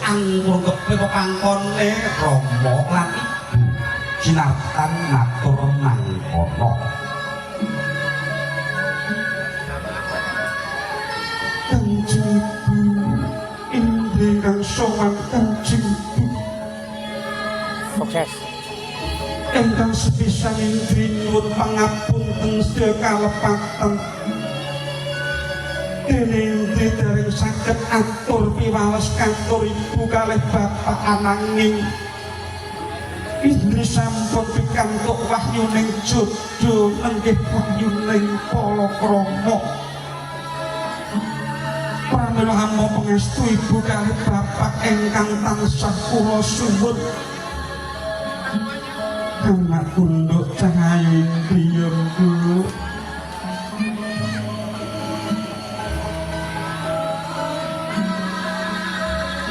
anggrengkepe pepangkone Rama lan Ibu sinartan matur mangkono. Kanjeng Ibu Indri kang sowan Kanjeng Ibu. Sukses. Ingkang sepisan Indri nyuwun pangapunten sedaya kalepatan. Dene Indri dereng saged atur piwales katur ibu kalih bapak, ananging Indri sampun pikantuk wahyuning jodho nenggih wahyuning palakrama. Pramila hamba pangestu ibu kalih bapak ingkang tansah kula suwun. Anak kunduk cahaya Indri ya Nduk.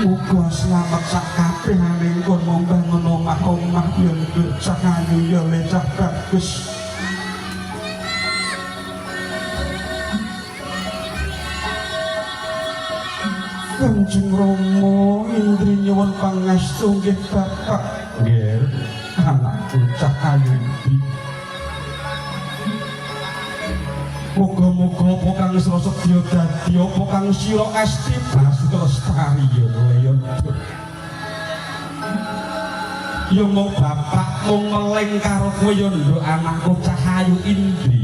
Muga slamet sak kabehane kono mbangun omah-omah ya Nduk Cahayu ya lecah bagus. Kanjeng Rama Indri nyuwun pangestu nggih Bapak. Nggih, anakku Cahayu Indri. Muga-muga apa kang sira sedya dadi apa kang sira esti basuki lestari ya ya Nduk. Ya mung bapak mung meling karo kowe ya Nduk anakku Cahayu Indri.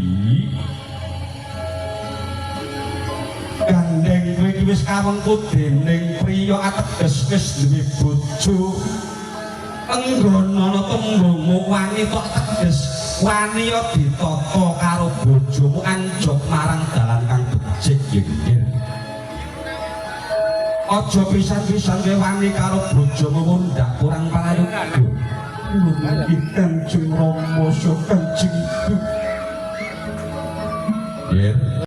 Gandeng kowe iki wis kawengku dening priya ateges wis duwe bojo. Enggono ana tembungmu wani tok teges wani ya ditata karo bojomu anjog marang dalan kang becik ya nggih. Aja pisan-pisan kowe wani karo bojomu mundhak kurang prayoga. Nggih Kanjeng Rama, Kanjeng Ibu. Nggih.